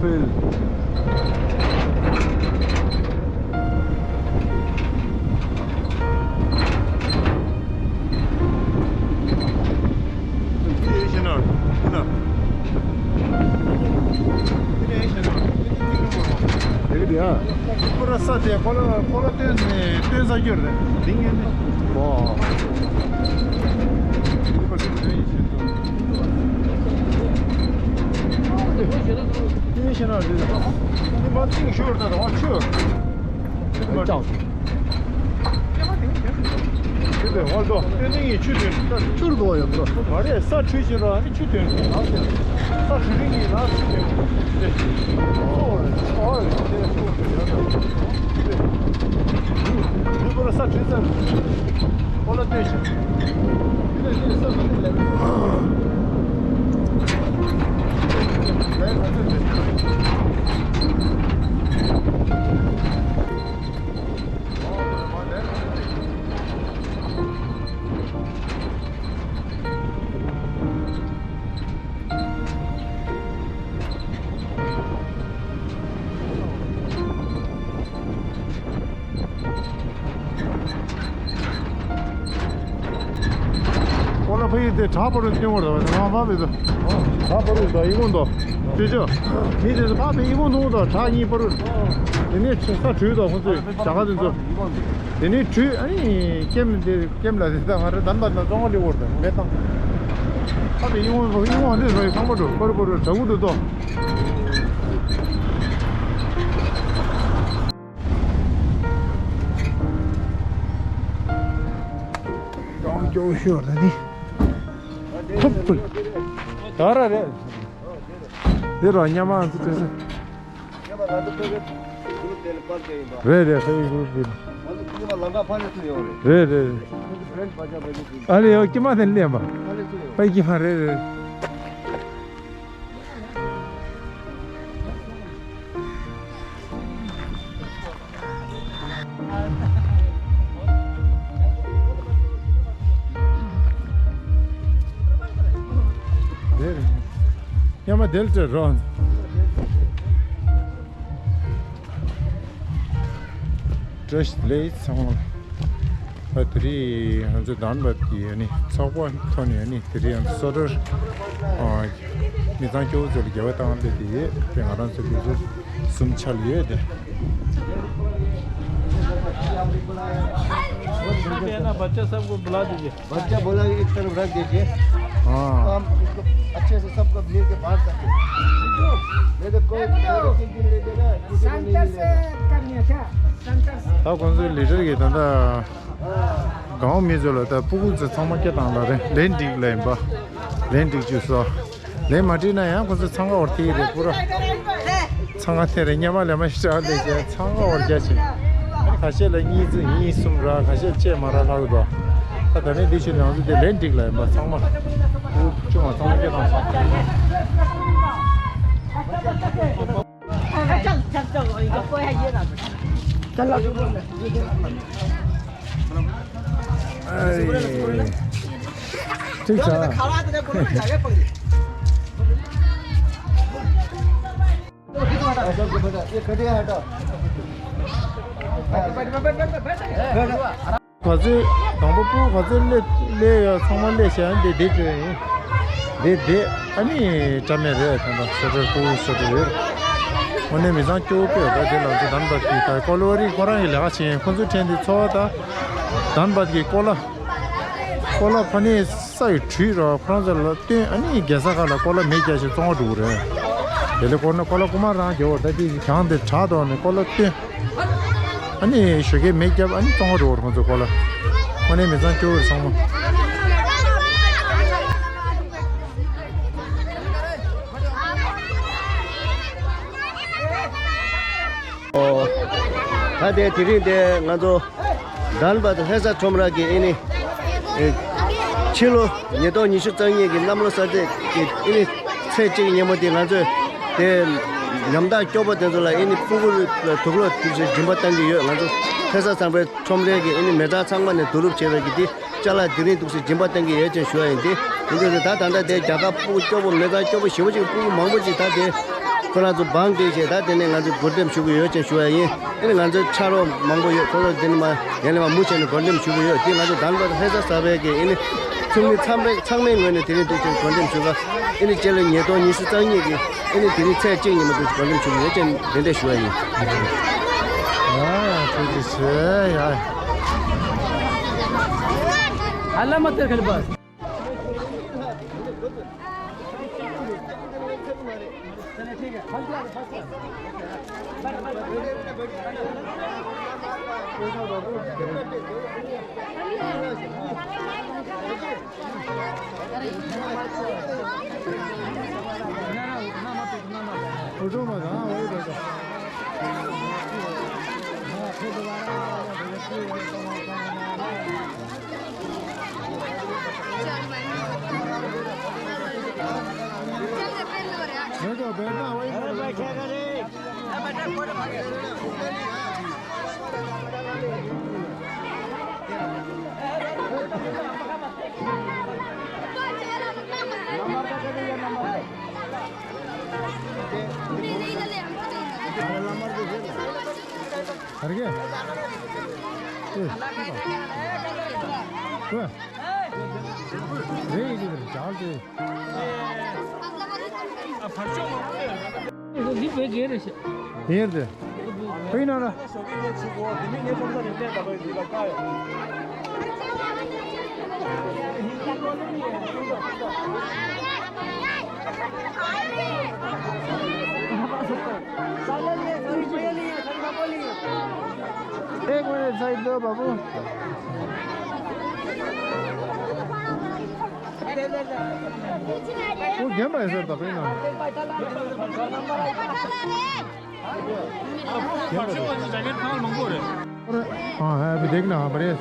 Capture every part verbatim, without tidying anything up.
Phil. ཨོ་ལ་ཕ་ཡི་དེ་བྲག་པ་རུ་སྟོན་བར་དང་ང་མ་བེ་དོ། བྲག་པ་རུ་དང་ཡི་གུང་དོ། དེ་ཅོ། མི་དེ་ཚོ་ཕ་བེ་ཡི་གུང་དུ་དང་བྲག་གཉིས་པ་རུ། དེ་ནས་ས་དྲུད་དང་ཁོ་ཚོས་བྱ་ག་དེ་ཚོ། དེ་ནས་དྲུད་ཨ་ནི་ཀེམ་དེ་ཀེམ་ལ་དེ་དང་ང་རེ་དམ་པ་དང་བཙོང་བ་ལེགས་བོར་དང་མེད་དང་། ཕ་བེ་ཡི་གུང་ཡི་གུང་འདི་ཚོ་ཡི་ཚང་མ་འགྲོ་པ་རུ་པ་རུ་བྲག་གུ་དུ་དོ། ཀྱོང་ཀྱོང་ཤོར་ད་ནི། ཧུབ་ཧུབ། ད་ར་རེད། འདི་ར་ཉ་མ་འདི་ཏོ་སེ། རེད་རེད་ཧེ་གུ་རུབ་འདི། རེད་རེད། ཨ་ལེ་ཡོ་ཀྱི་མ་དེ་ལེན་པ། ཨ་ཀྱི་མ་རེད་རེད། ཉམས་དེལ་ཏེ་རོ། བཀྲ་ཤིས་བདེ་ལེགས་ཚང་མ། ཨ་དེ་རིང་ང་ཚོ་དཱན་བད་ཀྱི་ཨ་ནི་ཚོགས་པ་ཐོག་ནས་ཨ་ནི་དེ་རིང་ང་ཚོ་སོ་ཊར་ཨ་མི་ཚང་སྐྱོ་བོ་ཚོ་ལ་རྒྱལ་བ་བཏང་སླེབས་ཏེ་ཡོད། དེ་ང་རང་ཚོ་ལུས་ཚོ་གསུམ་ཆ་ལ་ཡོད་དེ། बच्चा सबको बुला दीजिए। बच्चा बोला कि एक तरफ रख दीजिए। हाँ। तो हम इसको अच्छे से सबको मिल के बांट सके। नहीं तो कोई कोई तीन दिन ले लेगा, किसी को नहीं सेंटर से मिलेगा। करनी है क्या? सेंटर से। ད་ཁོང་ཚོའི་ལི་ཊར་གྱི་ད་ལྟ་གང་མི་ཚོ་ལ་ད་སྤུ་གུ་ཚོ་ཚང་མ་སྐད་བཏང་ལ་རེད། ལན་འགྲིག་ལན་པ། ལན་འགྲིག་བཅུག་སོ། ལན་མ་འགྲིག་ན་ཡང་ཁོ་ཚོ་འཚང་ཁ་བར་ཐིག་རེད་པུ་ར། འཚང་ཁ་ཐེ་རེད། སྙེ་མ་ལས་མ་ཤི་ཨ་ལས་ཀྱང་འཚང་ཁ་བར་རྒྱ་ཆེ། ཁ་ཤས་ལ་གཉིས་ཙི་གཉིས་གསུམ་ར་ཁ་ཤས་བཅས་མ་ར་ལྷག་འདུག་ད་ད་ནས་འདི་ཕྱིར་ང་ཚོ་དེ་ལན་འགྲིག་ལ་ཡིན་པ་ཚང་མ། ཨུ་ཅུང་བ་ཚང་མ་སྐད་བཏང་སོང་། ཁྲིག་ཆ། ག་ཚོད་དང་པོ་སྤུ་གུ་ག་ཚོད་སླེབས་སླེབས་ཡོད་ཚང་མ་སླེབས་བྱས་འདི་འདི་བྲོས་ཡིན། འདི་འདི་ཨ་ནི་བཀྲ་མེད་རེད། ད་ལྟ་སོ་སོའི་སྤུ་གུ་སོ་སོ་ཡོད། དངོས་གནས་མི་ཚང་སྐྱོ་བོ་དཔེ་ཡོད་པ་དེ་ལ་ཚོ་དམ་པ་གི་ད་ཀོ་ལོ་རི་ཁོ་རང་གི་ལས་ཀ་བྱེད་ཁོ་ཚོའི་ཕྲན་དེ་འཚོ་བ་ད་དམ་པ་གི་ཀོ་ལ་ཀོ་ལ་ཕ་ནི་ས་ཡི་དྲུད་ར་ཁོ་རང་ཚོ་ལ་སྟོན་ཨ་ནི་རྒྱལ་ས་ཁག་ལ་ཀོ་ལ་མེ་རྒྱག་ཞིག་བཙོང་བ་འགྲོ་གི་རེད། དེ་ལས་ཀོ་ལ་ཀོ་ལ་རྐུ་མ་རང་རྒྱག་བ་ད་དེ་གྱང་དེ་བྲག་ཐོག་ནས་ཀོ་ལ་སྟོན། ཨ་ནི་ཞོགས་ཀས་མེ་བརྒྱབ་ཨ་ནི་བཙོང་བ་འགྲོ་བར་ཁོང་ཚོ་ཀོ་ལ། དངོས་གནས་མི་ཚང་སྐྱོ་བོ་རེད་ཚང་མ། ཨོ། ད་དེ་དེ་རིང་དེ་ང་ཚོ་དཱན་བད་ལྷ་ས་ཁྲོམ་ར་གི་ཨེ་ནི། ཨེ། ཕྱི་ལོ་ཉིས་སྟོང་ཉི་ཤུ་རྩ་གཉིས་ཀྱི་གནམ་ལོ་གསར་ཚེས་ཀྱི་ཨེ་ནི། ཚེས་གཅིག་ཉིན་མོ་དེ་ང་ཚོས་དེ་ཉམ་ཐག་སྐྱོ་པོ་དེ་ཚོ་ལ་ཨེ་ནི་སྤུ་གུ་དུག་སློག་དུག་སེལ་སྦྱིན་པ་གཏང་གི་ཡོད། ང་ཚོ་ལྷ་ས་བསམ་འཕེལ་ཁྲོམ་རའི་གི་ཨེ་ནི་མི་ཚང་ཚང་མ་ནས་བསྡུ་རུབ་བྱས་པའི་གི་དེ་ཅ་ལག་དེ་རིང་འདུག་སེ་སྦྱིན་པ་གཏང་གི་ཡོད་ཅེས་ཞུ་བ་ཡིན། དེ་ཡིན་དུས་ད་ད་ལྟ་དེ་རྒྱལ་ཁབ་སྤུ་གུ་སྐྱོ་པོ་མི་ཚང་སྐྱོ་པོ་ཞེ་པོ་ཅིག་སྤུ་གུ་མང་པོ་ཅིག་ད་དེ་ ཁོ་རང་ཚོ་བང་སྟེ་བྱས། ད་དེ་ནས་ང་ཚོས་སྒོ་འགྲེམས་ཞུ་གི་ཡོད་ཅེས་ཞུ་བ་ཡིན། ཨེ་ནི་ང་ཚོའི་ཕྱག་རོགས་མང་པོ་ཡོད། ཁོ་ཚོ་དེ་ནི་མ་ཡན་ལས་མ་མུ་བྱས་ནས་སྒོ་འགྲེམས་ཞུ་གི་ཡོད། དེ་ང་ཚོ་དང་པོ་ཧེ་ས་ས་བའི་གི་ཨེ་ནི་ཚོགས་མི་ཚང་མའི་ཚང་མའི་ངོས་ནས་དེ་རིང་དུས་ཆེན་སྒོ་འགྲེམས་ཞུ་ག་ཨེ་ནི་སྤྱི་ལོ་ཉིས་སྟོང་ཉི་ཤུ་རྩ་གཉིས་ཀྱི་ཨེ་ནི་དེ་རིང་ཚེས་གཅིག་ཉིན་མོ་དུས་སྒོ་འགྲེམས་ཞུ་གི་ཡོད་ཅེས་དེ་འདྲ་ཞུ་བ་ཡིན། ཨ་ཐུགས་རྗེ་ཆེ་ཡ། ཨ་ལ་མ་ཏེར་ཁ་ལི་པ། འདི་བོད་རྒྱལ་རེད་ཤག་དེ་ཡིན་ཏེ། དེ་ཡིན་ན་ལ། एक मिनट साइड दो बाबू। वो गेम है सर, तभी ना। हाँ, है, अभी देखना, हाँ, बढ़िया।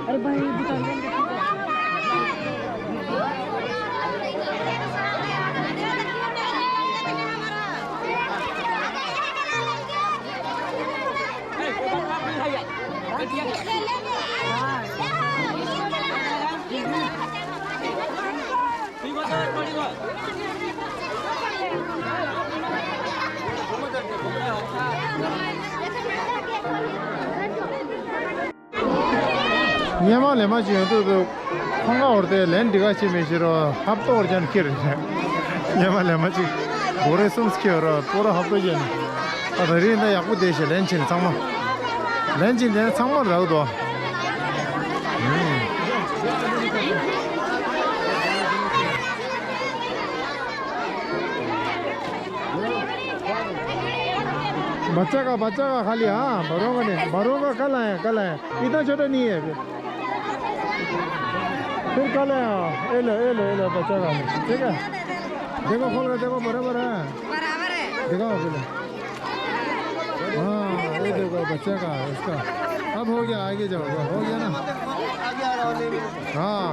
अरे भाई, दुकान बंद कर। སྔོན་མ་ལས་མ་ཅིག་ཡོང་དུས་དུ་ཁང་ཁ་འོར་ཏེ་ལན་འདི་ག་ཅི་མེད་ཤི་རོ་ཧབ་ཏོག་རྒྱན་ཁྱེར་རེད། སྔོན་མ་ལས་མ་ཅིག་སྒོ་རེ་གསུམ་ཁྱེར་རོ་པོ་རོ་ཧབ་ཏོག་རྒྱན། ཨ་ད་རིང་ད་ཡག་པོ་བསྡད་ཤི་ལན་ཕྱིན་ཚང་མ། ལན་ཅིག་ལན་ཚང་མ་རག་དོ། बच्चा का बच्चा का खाली। हाँ, बड़ों का नहीं, बड़ों का कल आया, कल आया। इतना छोटा नहीं है अभी। फिर कल आया। ये लो, ये लो, ये लो, बच्चा का। ठीक है, देखो खोल के देखो, बराबर है। बराबर है। दिखाओ पहले। हाँ, ये देखो बच्चा का, इसका। अब हो गया, आगे जाओ, हो गया ना। हाँ।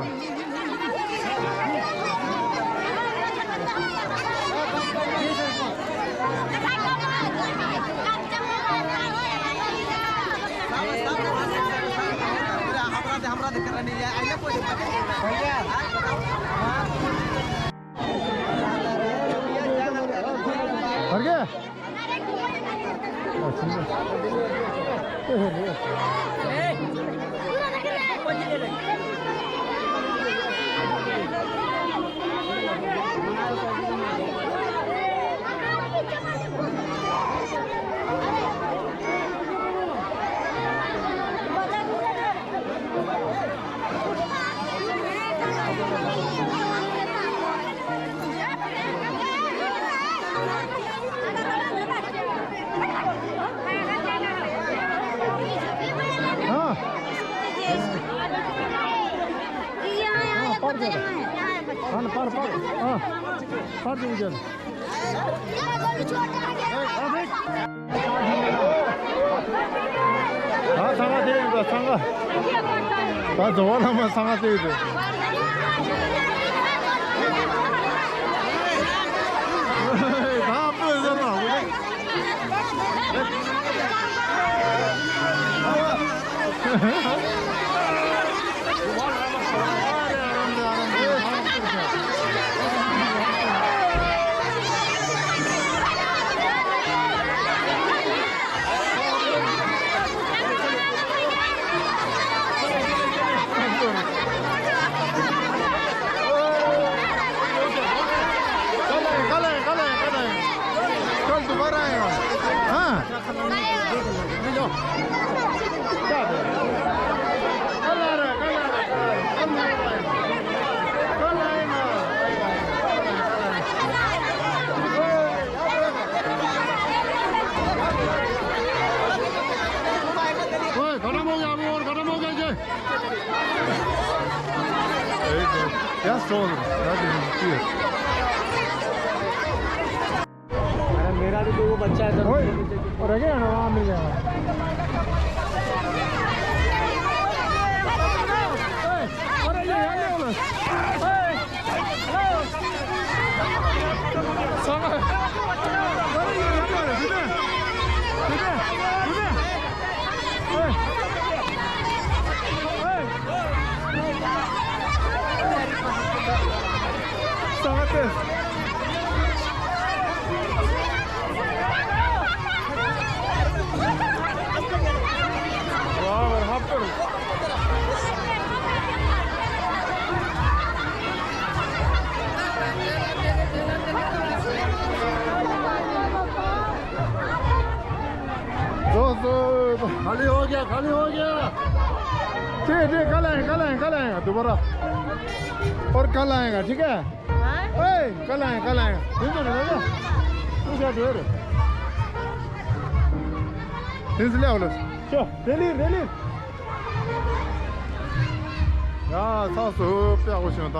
हाँ। हाँ, पार कर। हाँ, पार, पार। हाँ, पार कर इधर। ད་ཚང་མ་དེ་ཡིན་པ་ཚང་མ། ད་རྫོང་བ་ལྷ་མ་ཚང་མ་དེ་ཡིན་པ། ད་སྤོས་ཟེར་ན། यार, सो, यार, ये, ये। अरे, मेरा भी दो बच्चा है, तो ओए, और रह गया ना, वहाँ मिल जाएगा। ओए, अरे, ये, ये, ये, ओए। खाली हो गया, खाली हो गया। ठीक है, ठीक है, कल आएंगे, कल आएंगे, कल आएंगे दोबारा। और कल आएगा, ठीक है? हाँ? ए, कल आएंगे, कल आएंगे। ठीक है, ठीक है। ठीक है, ठीक है। ठीक है, ले आओ, ले। चलो, रेली, रेली। ཡ། ཚང་སུ་པེ་ཨོ་ཤོང་ད།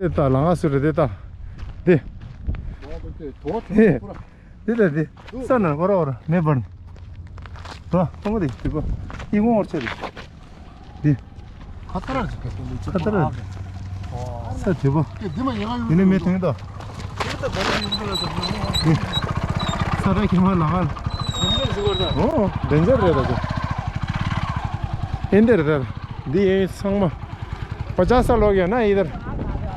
དེ་ལྟ་ལ་ང་སུ་རེད། དེ་ལྟ། དེ། དེ་ལྟ་དེ། ས་ན་འོ་ར་འོ་ར་མེ་འབར། དོ་ཐོང་གོ་དེ་དེ་གོ། ཨི་ཧོང་འོར་ཆེ་རེད། དེ། ཁ་ཐར་ཅིག་ག་ཁ་ཐར། ས་དེ་གོ། དེ་ནས་མེ་ཐོན་དོ། ས་ར་ཁྱིམ་ལ་ང་། ཨོ། དེ་འདྲ་རེད་ད། དེ་འདྲ་རེད། འདི་ཡིན་ཚང་མ། पचास साल हो गया ना इधर।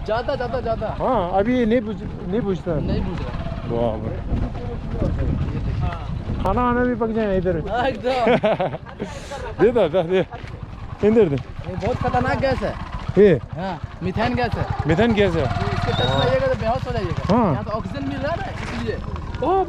ज्यादा, ज्यादा, ज्यादा। हाँ, अभी ये नहीं बुझ-, नहीं बुझता। नहीं बुझ रहा। वाह, वाह। खाना वाना भी पक जाए इधर। हाँ, एकदम। दे दा, दा, दे। इधर दे। ये बहुत खतरनाक गैस है। ये? हाँ, मीथेन गैस है। मीथेन गैस है? इसको टच करिएगा तो बेहोश हो जाइएगा। हाँ। यहाँ तो ऑक्सीजन मिल रहा है ना, इसलिए। ओ,